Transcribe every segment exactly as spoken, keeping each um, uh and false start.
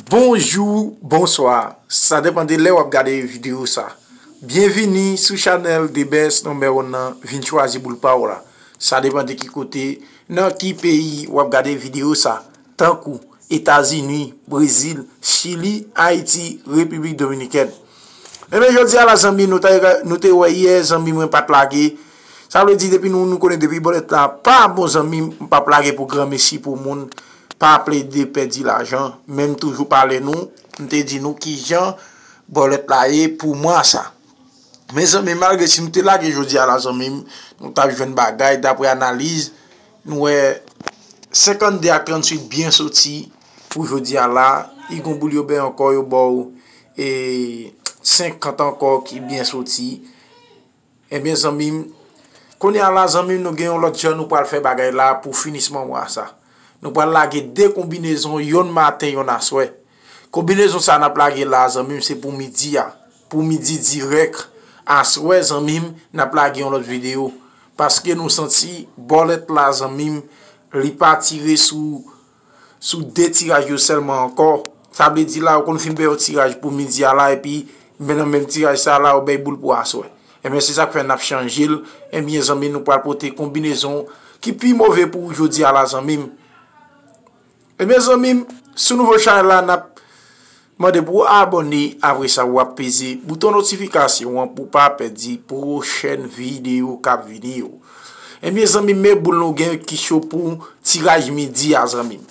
Bonjou, bonswa. Sa depann de lè w ap gade videyo sa. Byenvini sou chanèl The Best Number One nan, vin chwazi boul pa w la. Sa depann de ki kote, nan ki peyi w ap gade videyo sa. Tankou Etazini, Brezil, Chili, Ayiti, Repiblik Dominikèn. Ebyen, jodi a la, zanmi, nou ta, nou te wè yè, zanmi, mwen pa t lage. Sa vle di, depi nou, nou konnen depi bòlèt la pa bon, zanmi, m p ap lage pou granmesi, pou moun pa plede pèdi lajan, men m toujou pale nou, m te di nou kijan bòlèt la ye pou mwa sa. Men zanmi, malgre si nou te lage jodi a la, zanmi m, nou t ap jwenn bagay, daprè analiz, nou wè senkannde ak tranntuit byen soti pou jodi a la. I gon boul yo bay ankò, yo ba w, e, senkant ankò ki byen soti. Ebyen, zanmi m, kounye a la, zanmi m, nou gen yon lòt jan nou pral fè bagay la pou finisman mwa sa. Nou pral lage de konbinezon, yonn maten, yonn aswè. Konbinezon sa n ap lage la, zanmi m, se pou midi a. Pou midi dirèk, aswè, zanmi m, n ap lage yon lòt videyo. Paske nou santi bòlèt la, zanmi m, li pa tire sou, sou de tiraj yo sèlman ankò. Sa vle di la, ou konn fin bay yon tiraj pou midi a la, epi men nan menm tiraj sa la, ou bay boul pou aswè. Ebyen, se sa k fè n ap chanje l. Ebyen, zanmi, nou pral pote konbinezon ki pi move pou ou jodi a la, zanmi m. Ebyen, zanmi m, sou nouvo chanèl la, n ap mande pou w abòne, apre sa, w ap peze bouton notifikasyon an pou w pa pèdi pwochèn videyo k ap vini yo. Ebyen, zanmi m, men boul nou gen ki cho pou tiraj midi a, zanmi m.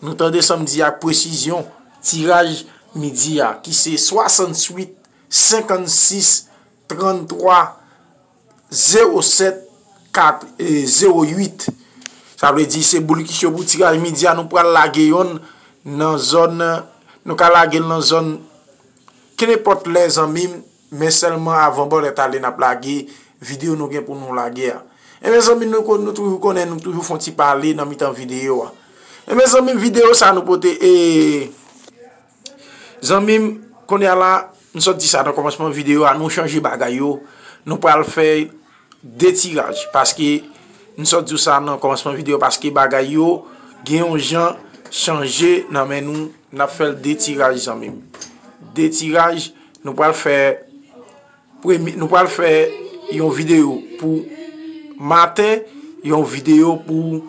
Nou tande sa m di ak presizyon, tiraj midi a, ki se swasanntuit, senkannsis, tranntwa, zewo sèt, kat, e, zewo uit. Sa vle di se boul ki cho pou tiraj midi a, nou pral lage yonn nan zòn, nou ka lage l nan zòn kenenpòt lè, zanmi m, men sèlman avan bòlèt ale n ap lage videyo nou gen pou nou lage a. Ebyen, zanmi, nou, nou toujou konnen, nou toujou fè yon ti pale nan mitan videyo a. Ebyen, zanmi m, videyo sa nou pote, e, zanmi m, kounye a la, m sot di sa nan kòmansman videyo a, nou chanje bagay yo. Nou pral fè de tiraj, paske m sot di w sa nan kòmansman videyo, paske bagay yo gen yon jan chanje nan men nou, n ap fè l de tiraj, zanmi m. De tiraj, nou pral fè premye, nou pral fè yon videyo pou maten, yon videyo pou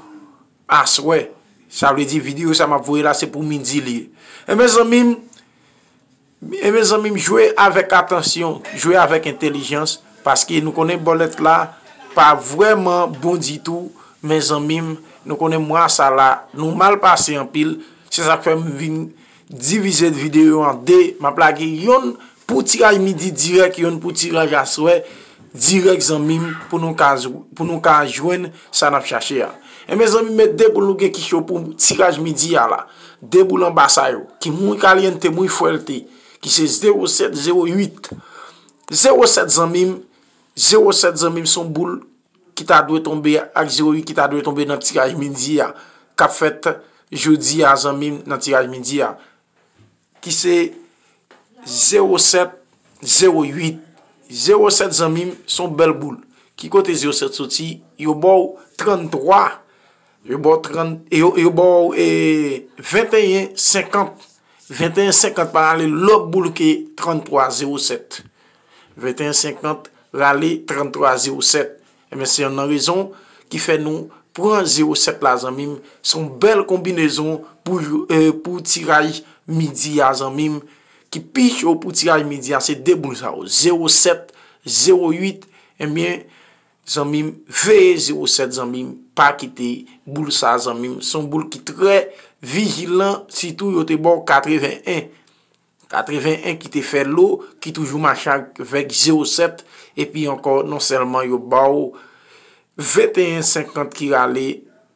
aswè. Sa vle di videyo sa m ap voye la, se pou midi li ye. Ebyen, zanmi m, ebyen, zanmi m, jwe avèk atansyon, jwe avèk entèlijans, paske nou konnen bòlèt la pa vrèman bon ditou, men zanmi m, nou konnen mwa sa la, nou mal pase anpil, se sa k fè m vin divize videyo an de, m ap lage yonn pou tiraj midi dirèk, yonn pou tiraj aswè dirèk, zanmi m, pou nou ka, pou nou ka jwenn sa n ap chache a. Ebyen, zanmi m, men de boul nou gen ki cho pou tiraj midi a la. De boul anba sa yo, ki muy caliente, muy fuerte, ki se zewo sèt, zewo uit. Zewo sèt, zanmi m, zewo sèt, zanmi m, se yon boul ki ta dwe tonbe, ak zewo uit ki ta dwe tonbe nan tiraj midi a, k ap fèt jodi a, zanmi m, nan tiraj midi a, ki se zewo sèt, zewo uit. Zewo sèt, zanmi m, se yon bèl boul. Ki kote zewo sèt soti? Yo ba w tranntwa, yo ba w trant, yo, yo ba w, e, venteyen senkant. Venteyen senkant pa ale lòt boul ke tranntwa zewo sèt. Venteyen senkant rale tranntwa zewo sèt. Ebyen, se yonn nan rezon ki fè nou pran zewo sèt la, zanmi m. Se yon bèl konbinezon pou, e, pou tiraj midi a, zanmi m. Ki pi cho pou tiraj midi a, se de boul sa yo. Zewo sèt, zewo uit, ebyen, zanmi m, veye zewo sèt, zanmi m. Pa kite boul sa, zanmi m. Se yon boul ki trè vijilan, sitou yo te ba w katreven en. Katreven en ki te fè lo, ki toujou mache avèk zewo sèt, epi ankò, non sèlman yo ba w venteyen senkant ki rale,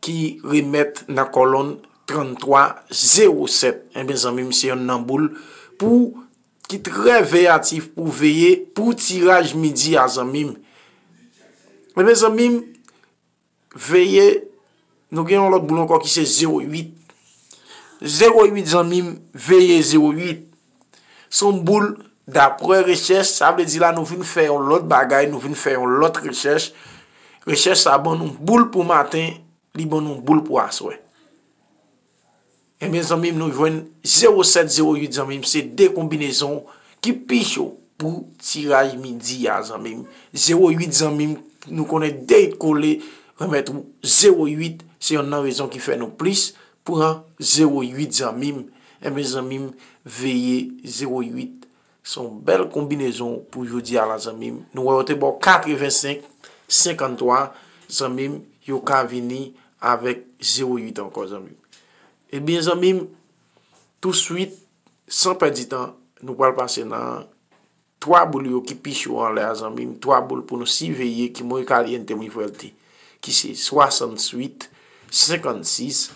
ki remèt nan kòlonn tranntwa zewo sèt. Ebyen, zanmi m, se yonn nan boul pou, ki trè veyatif pou veye pou tiraj midi a, zanmi m. Ebyen, zanmi m, veye, nou gen yon lòt boul ankò ki se zewo uit. Zewo uit, zanmi m, veye zewo uit. Se yon boul, daprè rechèch, sa vle di la nou vin fè yon lòt bagay, nou vin fè yon lòt rechèch. Rechèch sa ban nou boul pou maten, li ban nou boul pou aswè. Ebyen, zanmi m, nou jwenn zewo sèt, zewo uit, zanmi m, se de konbinezon ki pi cho pou tiraj midi a, zanmi m. Zewo uit, zanmi m, nou konnen de kole remèt ou zewo uit, se yonn nan rezon ki fè nou plis pran zewo uit, zanmi m. Ebyen, zanmi m, veye zewo uit. Se yon bèl konbinezon pou jodi a la, zanmi m. Nou wè yo te ba w katrevensenk, senkanntwa, zanmi m, yo ka vini avèk zewo uit ankò, zanmi m. Ebyen, zanmi m, touswit, san pèdi tan, nou pral pase nan twa boul yo ki pi cho anlè a, zanmi m. Twa boul pou nou siveye ki muy caliente, muy fuerte, ki se swasantuit, senkannsis,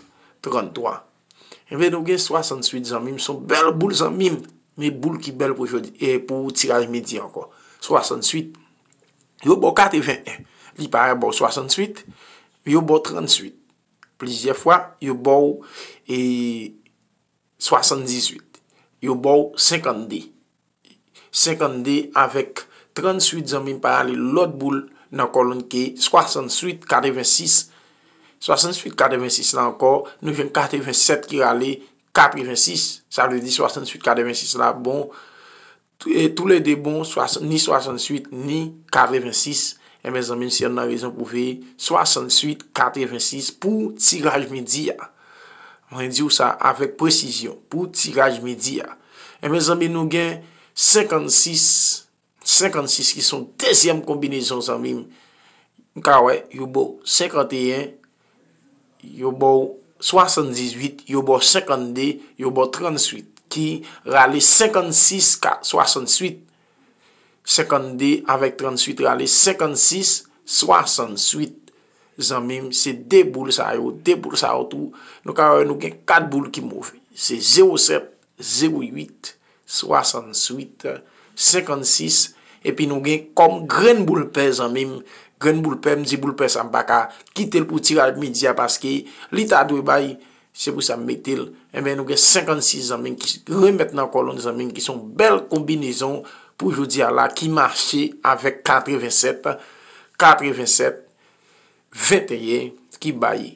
tranntwa. Ebyen, nou gen swasantuit, zanmi m. Se yon bèl boul, zanmi m. Men boul ki bèl pou jodi, e pou tiraj midi ankò. Swasantuit. Yo ba w katreven en. Li parèt ba w swasantuit. Yo ba w trantuit. Plizyè fwa, yo ba w, e, swasanndizuit. Yo ba w senkannde. Senkannde avèk trantuit, zanmi m, pa ale lòt boul nan kòlonn ke swasantuit, katrevensis. Swasantuit, katrevensis la ankò, nou jwenn katrevensèt ki rale katrevensis. Sa vle di swasantuit, katrevensis la bon, tou-, e toulede bon, swasann-, ni swasantuit, ni katrevensis. Ebyen, zanmi m, se yonn nan rezon pou veye swasantuit, katrevensis pou tiraj midi a. Mwen di w sa avèk presizyon, pou tiraj midi a. Ebyen, zanmi, nou gen senkannsis, senkannsis ki se yon dezyèm konbinezon, zanmi m. M ka wè, yo ba w senkanteyen, yo ba w swasanndizwit, yo ba w senkannde, yo ba w trantuit, ki rale senkannsis ka swasantuit. Senkannde avèk trantuit rale senkannsis, swasantuit. Zanmi m, se de boul sa yo, de boul sa yo tou. Nou ka wè nou gen kat boul ki move. Se zewo sèt, zewo uit, swasantuit, senkannsis. Epi nou gen kòm grenn boul pè, zanmi m. Grenn boul pè, m di boul pè sa, m pa ka kite l pou tiraj midi a, paske li ta dwe bay, se pou sa m mete l. Ebyen, nou gen senkannsis, zanmi m, ki remèt nan kòlonn, zanmi m, ki se yon bèl konbinezon pou jodi a la, ki mache avèk katrevensèt, katrevensèt, venteyen, ki bay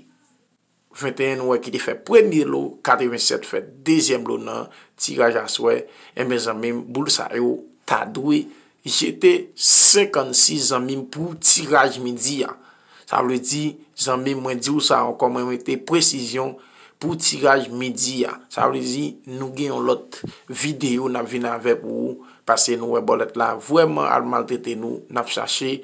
venteyen, nou wè ki te fè premye lo, katrevensèt fè dezyèm lo nan tiraj aswè. Ebyen, zanmi m, boul sa yo ta dwe jete senkannsis, zanmi m, pou tiraj midi a. Sa vle di, zanmi m, mwen di w sa ankò, mwen mete presizyon pou tiraj midi a. Sa vle di, nou gen yon lòt videyo n ap vin avè pou ou, paske nou wè bòlèt la vrèman al maltrete nou, n ap chache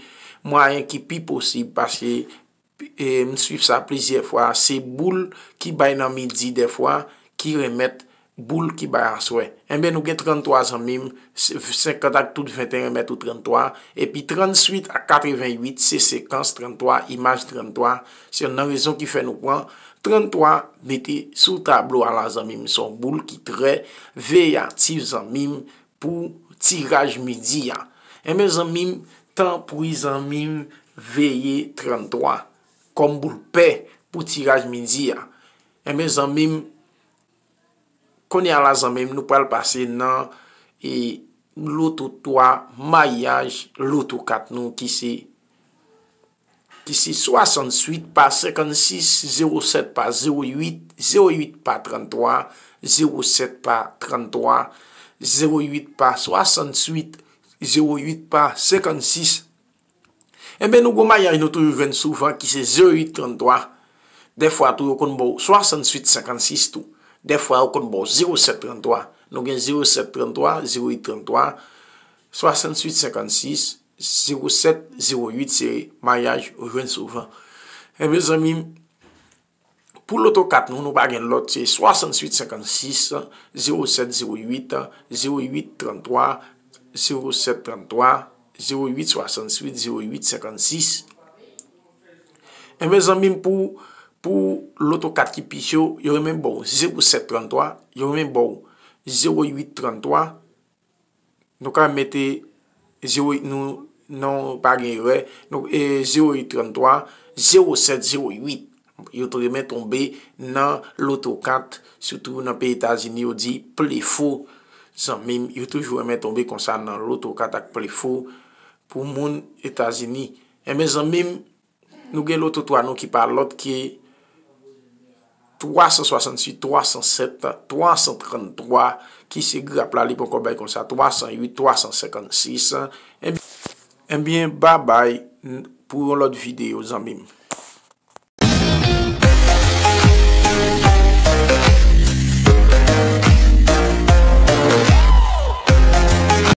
mwayen ki pi posib, paske e, m swiv sa plizyè fwa, se boul ki bay nan midi dèfwa, ki remèt boul ki bay aswè. Enben, nou gen tranntwa, zanmi m, se, senkant ak tout venteyen remèt ou tranntwa, epi trantuit ak katrevenuit se sekans, tranntwa, imaj tranntwa, se yonn nan rezon ki fè nou pran tranntwa, mete sou tablo a la, zanmi m, se yon boul ki trè veyatif, zanmi m, pou tiraj midi a. Enben, zanmi m, tanpri, zanmi m, veye tranntwa kòm boul pè pou tiraj midi a. Enben, zanmi m, kounye a la, zanmi m, nou pral pase nan, e, loto twa, mayaj loto kat nou ki se, ki se swasantuit pa senkannsis, zewo sèt pa zewo uit, zewo uit pa tranntwa, zewo sèt pa tranntwa, zewo uit pa swasantuit, zewo uit pa senkannsis. Enben, nou gon mayaj nou toujou jwenn souvan ki se zewo uit tranntwa. Dèfwa tou, yo konn ba w swasantuit senkannsis tou. Dèfwa, yo konn ba w zewo sèt tranntwa. Nou gen zewo sèt tranntwa, zewo uit tranntwa, swasantuit senkannsis, zewo sèt, zewo uit se mayaj ou jwenn souvan. Enben, zanmi m, pou loto kat nou, nou pa gen lòt, se swasantuit senkannsis, zewo sèt zewo uit, zewo uit tranntwa, zewo sèt tranntwa, zewo uit swasantuit, zewo uit senkannsis. Enben, zanmi m, pou, pou loto kat ki pi cho, yo renmen ba w zewo sèt tranntwa, yo renmen ba w zewo uit tranntwa, nou ka mete zewo uit, nou, non, pa gen erè. Nou, e, zewo uit tranntwa, zewo sèt zewo uit. Yo tou renmen tonbe nan loto kat, sitou nan peyi Etazini, yo di plefo. Zanmi m, yo toujou renmen tonbe konsa nan loto kat ak plefo pou moun Etazini. Enben, zanmi m, nou gen loto twa nou ki pa lòt ke twa san swasannsis, twa san sèt, twa san tranntwa, ki se graf la, li poko bay konsa, twa san uit, twa san senkannsis. Ebyen, ebyen, babay, n-, pou yon lòt videyo, zanmi m.